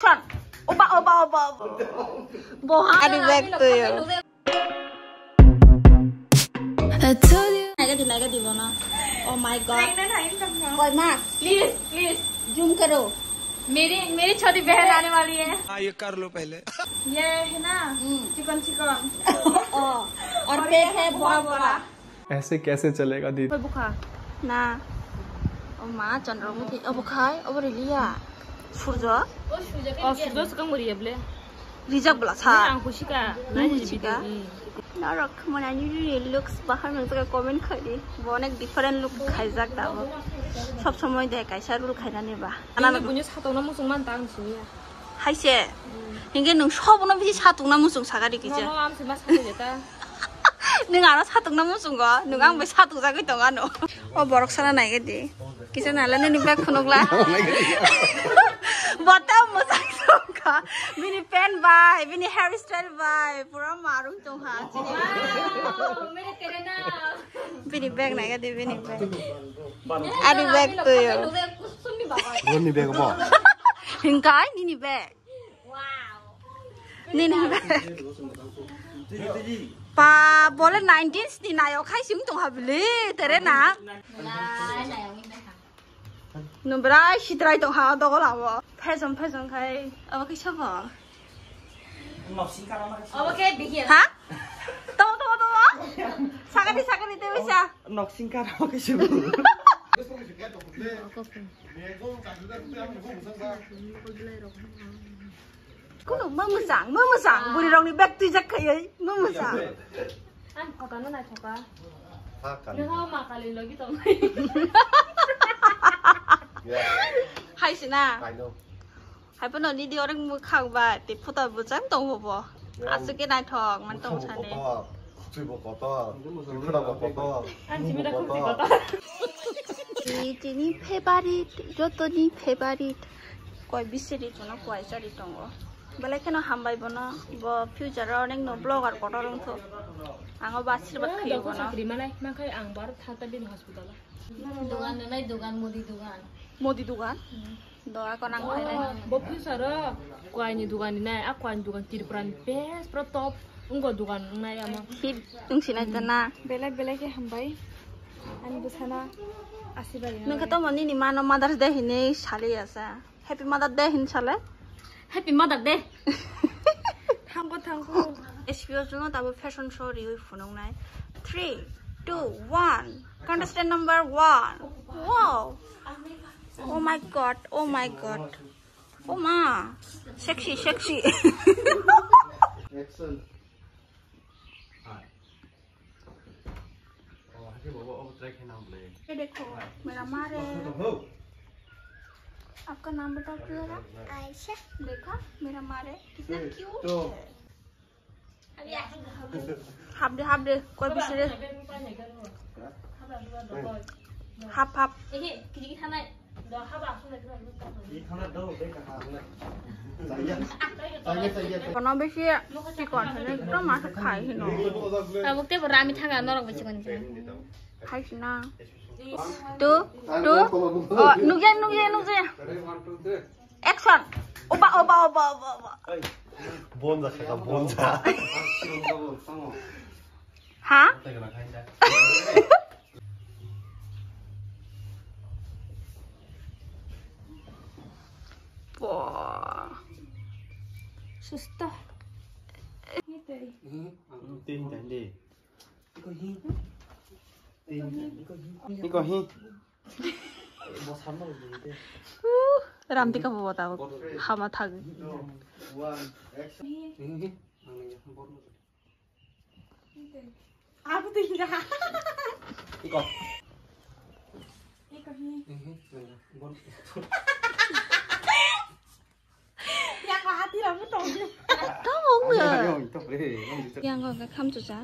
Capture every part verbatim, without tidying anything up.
Oba, oba, oba, oba. Boha. I'll be back to you. I told you. Naga di, naga di, bono. Oh my God. Pregnant hai tum. Koi ma? Please, please. Zoom karo. मेरी मेरी छोटी बहन आने वाली है। हाँ, ये कर लो पहले। ये है ना? हम्म। Chicken chicken. ओ, और और पेट ये है है बड़ा बड़ा बड़ा। ऐसे कैसे चलेगा दीदी? Koi bukha? Na. O ma, Chandramukhi. Obo khai, obo riliya. Surjo. O Surjo swkang bo riya ble. Rijak bwla sa. Ang kusi ka. Nai kusi ka. Norok mona ni real looks bahar nang jaga comment khai di. Bo onek different look khaijak da bo. Sob somoi de kaisa rule khainani ba. Ani bunyo satokna muchung man ta ang siniya. Haise. Hinge nung sobono bisi satokna muchung sakari kije. No, no, ang sima satok jeta. Nung ano satukna muchungo, nung ang bai satuk jagwi tong ano. O borok sana nai di. Kisa nala nini bag khunukla. Bota muchang songkha. Bini pen bai, bini hairstyle bai, pura marung tongha. Wow, mere tere na. Bini bag nai di, bini bag. Adi bag to yo. Boni bag bo. Hingkai nini bag. Nini bag. Pa bole nineteen ni nayo khai sing tong ha bile tere na. Nubrai sitrai tong ha dogo labo. Phejong phejong khai abo kisa bo. Obo khe bihir. Ha? Tong tong tong. Sakani sakani te bisa. Noksing kara kisa. Kuno ma mujang, ma mujang. Buri rong ni bag tui jak khayai, ma mujang. Ang photo no nai thoka. Nang ma kali logi tong. Hai sina. Hai pono nini orang mukhang ba, te photo bujang tong bo. Asuk ke nai thok, man tong sani. Twi bo kotor, twi khwra bo kotor, ang simi da khukti kotor. Tini favorite, joto ni favorite. Koi bisiri tono koi chari tongo. Belai kheno hambai bono, bo future o onek no blogger kotor wngkho. Ango ba asirwad khayo bono. Sakri manai, mankhai ang bar thata bini hospital o. Dogan nai dogan, modi dogan. Modi dogan? Do ako nang khainai. Bo future o kwai ni dugan ni nai, a kwai ni dugan Tripura ni best pro top wngkha dugan wngnai amo. Hit wngsinai ta na. Belai belai khe hambai. Ani bwsano asibari. Nung khe tomo nini mano Mother's Day hinwi sali asa. Happy Mother Day hin sale. Happy Mother Day. Thank you, thank you. S P O chungo tabo fashion show riwi phunuknai. Three, two, one. Contestant number one. Wow. Oh my God, oh my God. Oh ma. Sexy, sexy. Action. Hi. Oh, happy baba, oh, try khe nang ble. ये देखो, मेरा माँ रे। Oh. आपका नाम बताओ जरा। आयशा। देखा, मेरा माँ रे, कितना cute है। Hap de, hap de, koi bisire. Hap, hap. Kono bisi chikon hwnwi ekdom aswk khai hino. Tabuk tei bo rami thanga norok bai chikon chikon. Khai sina. Tu, tu. Oh, nukya, nukya, nukya. Action. Oba, oba, oba, oba, oba. Bonja kha, bonja. Ha? Susto. Iko hi. Ramtika bo tabuk hama thagwi. Iko. Iko hi. Tamo wngya. Yang kok khamchucha.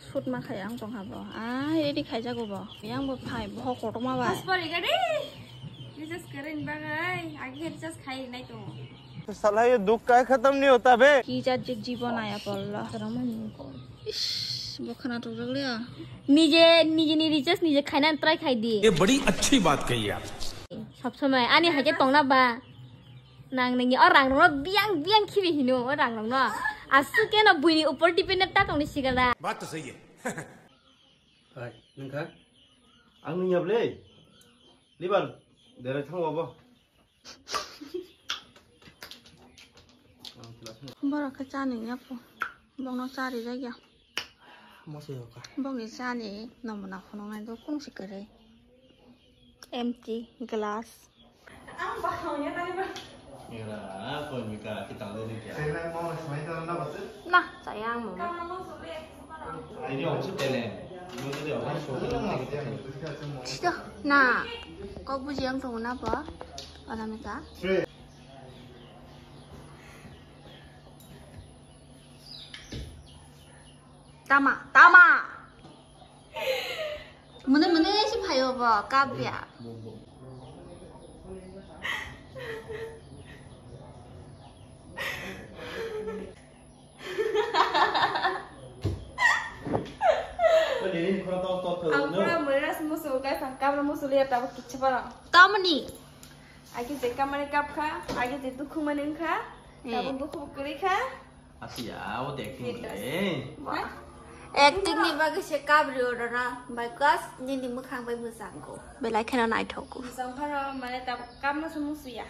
Shoot ma khai ang tong habo. Ah, ready khai jago bo. Yang bo phai bo kotorma ba. Recharge kare ni bagai. Agi recharge khai nai to. साला ये दुख का खत्म नहीं होता बे। Ki jat je jibon aya pollo. Ish, bo khana tok jak le. Nije, nije ni recharge nije khaina try khai di. ये बड़ी अच्छी बात कही आप। Sob somoi ani hai khe tongna ba. Nang nini o rang rokno biang biang khibi hino o rang rokno. Aswk keno buini upor dependent ta tongni sigala. Baat to sahi hai. Hai, nungkha? Ang nungya ble? Libar, dere thang wabo. Borok khe chani yapo. Bongno chari jagya. Moso yoka. Bongni chani nomona phunuknai do kung si kwrwi. Empty glass. Na, chaya ang mo. Chido, na. Kok buji ang tongo na bo. Anamika. Tama, tama. Mune mune si phayo bo, kabya. Ang pura mura musu, guys, ang kamra musu liya tabo kichhe parang. Tamni. Agi je kamani kapkha, agi je dukhu mani wngkha, tabo dukhu kwrwi kha. Asia, o de acting le. Acting ni bagwi se kabri orona, by cause nini mwkhang bai mwchangko. Belai kheno naithok. Mwchang phano mane ta kamno se musuya.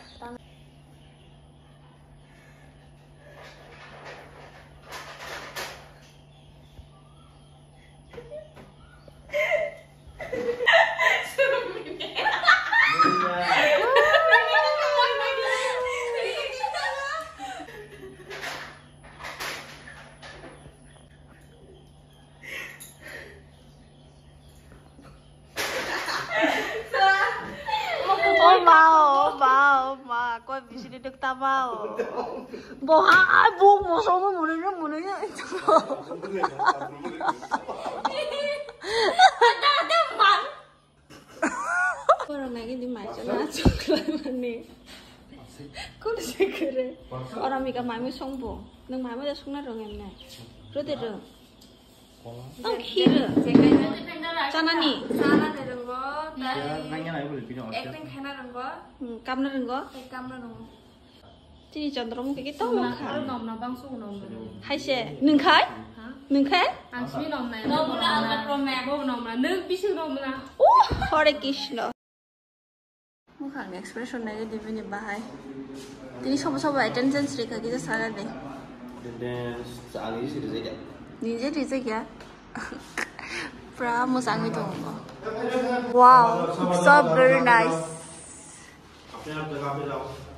Oh ma, oh ma, oh ma, koi bisini dek tamao. Boha ai buk mosong mo muni mo muni. Borok nai di mai chana choklai mani. Kol se kere. Ora mika mai mo songbo. Nang mai mo da songna rong emne. Rode rong. Ang khira. Chanani. Chana de rongbo. Acting khena rongbo. Hmm, kamna rongbo. Kamna rongbo. Chini Chandra mukhe ki tong kha. Aro nomna bangso nomna. Hai se, nung khai? Ha? Nung khai? Ang sini nomna. Nomna, nomna. Bo nomna. Nung bisi nomna. Oh, Hare Krishna. Mukhang expression nai di bini bahai. Tini sobo sobo attendance rikha kisa sara de. Attendance ani siri jaga. Nije rijak ya. Pura mosangwi tongo. Wow, so very nice.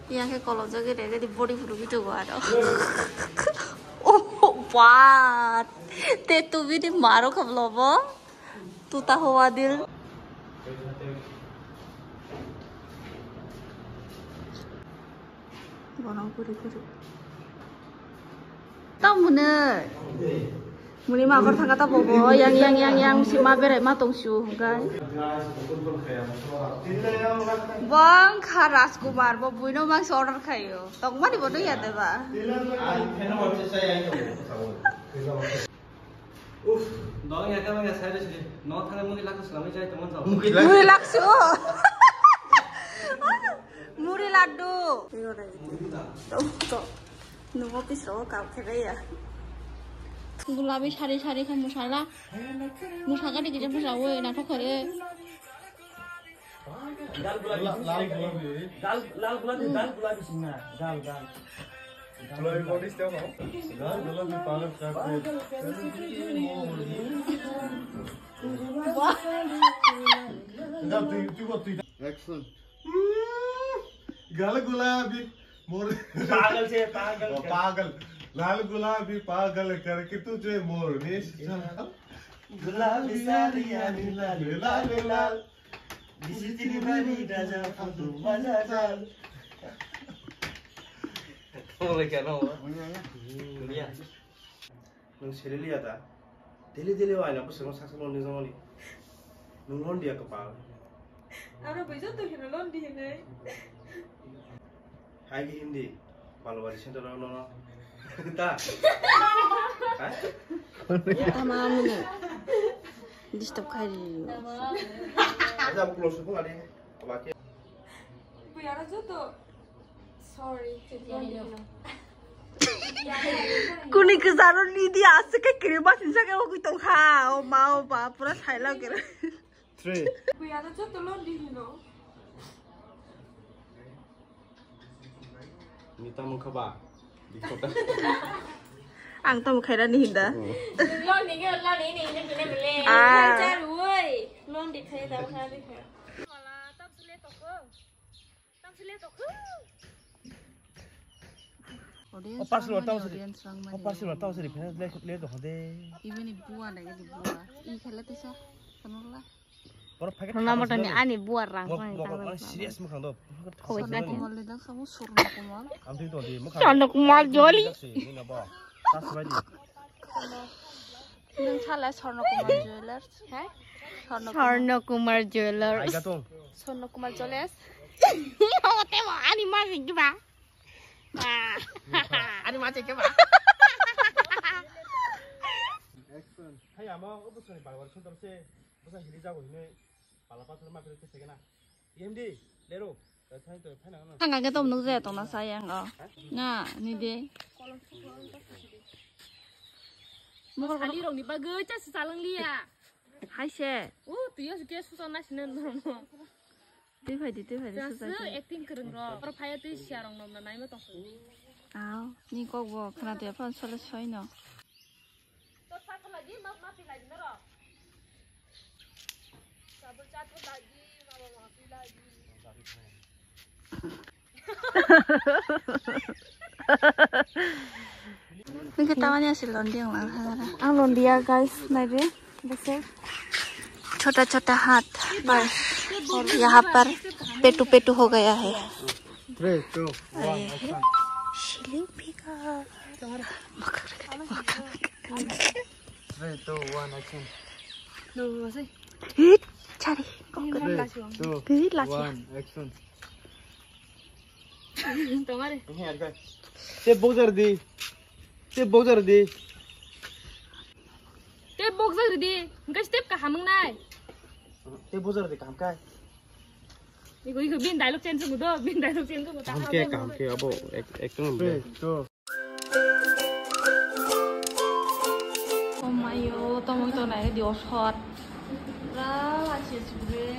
Yang ke kolojak ere di body photo video go aro. Oh, what? Te tu bini maro khablo bo. Tuta hoa dil. Bono guri guri. Tamo mwnwi. Muni ma gor thangka ta bobo yang yang yang yang si ma berai ma tong su hwnkhe. Bang kha Rajkumar bo buino mang si order khayo. Tongmani bo nung ya de ba. Uff, dong ya kama ya saya sini. No thang muni lakh salam jai teman tau. Muni lakh su. Muri laddu. Nungo pisro kam khe ya. Gulabi sari sari khe musala. Musaka de kije musa oi na thok khare. Dal gulabi. Dal, dal gulabi, dal gulabi sina. Dal, dal. Gulabi body style no? Dal gulabi pagal karte. Dal tui, tui, tui. Action. गाल गुलाबी मोर पागल से पागल ओ, कर। पागल। लाल गुलाबी पागल करके तुझे मोरनी से गुलाबी सारी आनी लाल, लाल, लाल। बिस्किट वाली राजा फतू मजा डाल। Tongmolai khe no? Dunia. Nwng seliliya da? Daily daily o aina bwswkno sak sak londi jongoni. Nwng londiya kwpal. Aro bai joto hino londi hinwi. Hai di hindi. Balwari center o nono. Ta. Ha? Tama munu. Disturb khai ri. Aja bu close phone adi. Abake. Bui aro joto. Sorry, chini. Kuni kwcharo nidi aswk khe kirima sinsa khe ugwi tongkha. O ma, o ba, pura saila kere. Three. Kuya to joto londi hino. Ni tamo kha ba? Ang tamo khairani hinda. Londi ke, londi ni, ni, ni, ni, ni. Ah. Jar woi. Londi khai da kha de kha. Wala, tam sule to ko. Audience. O parcel rang tau mani, seri. Audience rang mani. O parcel tau seri, phai le, le to hode. Even if buwa na, if buwa. I khala tisa, kanula. Borok phai khe Rona thamas motani mani. Ani buwa rang Mo-, mani mo-, tangwi mani tangwi. Serious mukhang do. Khowai Sorno kani. Kumar le dang khamu Sorno Kumar. Ang twi tong di, mukhang. Sorno Kumar Joli. Ni na ba. Tas bai di. Nung sala Sorno Kumar Jewelers. Hai? Sorno Kumar. Sorno Kumar Jewelers. Aiga tong. Sorno Kumar Jewelers. Ote mo ani ma sigi ba. Ah. Ani ma sigi ba. Action. Hai ama o busani bar bar sundor se. Busa hili jago hini. Pala pathor ma pele se segena. Yem di. Lero. Thang ke tom nuk je tong na sa yang o. Nga ni de. Mokol kali rong ni bagwi cha si salang liya. Hai se. U tuyo si ke su na sinen no. Twi phai di, twi phai di, Just su phai di. Acting kwrwng rok. Oro phai twi siya rong no nai ma tong. Aw, ni kok bo khna de phone sole soi no. Nung khe tamani aswk londi wng lang ha. Ang londiya, guys, nai de, bese. Chota chota hath par, yahan par petu petu ho gaya hai. Three, two, one, action. Sleepy ka. Three, two, one, action. Hit, chari. Three, two, Hit, last one. One, action. Tongare. Te boxer di. Te boxer di. Te boxer di. Engkai step kaham wngnai. Te boxer di kaham kai. Iko, iko, bin dialogue change wngdo, bin dialogue change wngdo. Kaham ke, kaham ke, abo ek-, ekdom. Three, two. Oh my, oh, tamo ito na, di osot. Ra, lasi sugre.